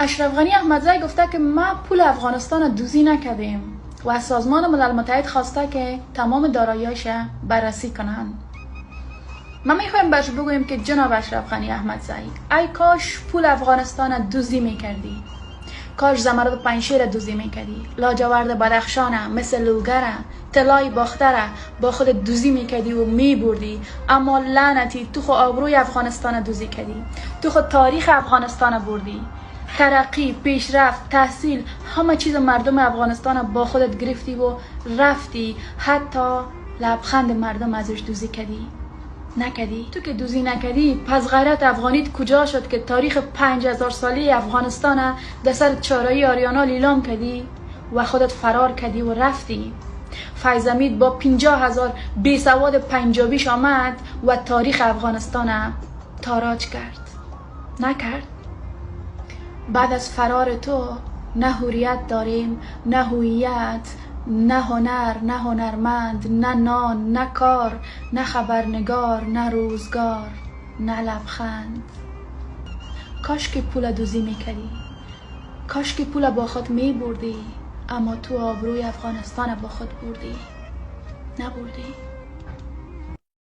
اشرف غنی احمدزی گفته که ما پول افغانستان دزدی نکردیم و از سازمان ملل متحد خواسته که تمام دارایی‌هایش بررسی کنند. ما میخوایم برش بگوییم که جناب اشرف غنی احمدزی، ای کاش پول افغانستان دزدی میکردی، کاش زمرد پنجشیر دزدی میکردی، لاجورد بدخشانه مثل لوگره، طلای باختره با خود دزدی میکردی و میبردی، اما لعنتی تو خو آبروی افغانستان دزدی کردی، تو خو تاریخ افغانستان بردی، ترقی، پیشرفت، تحصیل، همه چیز مردم افغانستان با خودت گرفتی و رفتی، حتی لبخند مردم ازش دزدی کردی. نکردی؟ تو که دزدی نکردی، پس غیرت افغانیت کجا شد که تاریخ 5000 ساله افغانستان در سر چارایی آریانا لیلام کردی و خودت فرار کردی و رفتی؟ فیض حمید با 50,000 بی سواد پنجابیش آمد و تاریخ افغانستان تاراج کرد. نکرد؟ بعد از فرار تو نه حریت داریم، نه هویت، نه هنر، نه هنرمند، نه نان، نه کار، نه خبرنگار، نه روزگار، نه لبخند. کاش که پول دزدی میکردی، کاش که پول با خود میبردی، اما تو آبروی افغانستان با خود بردی، نبردی.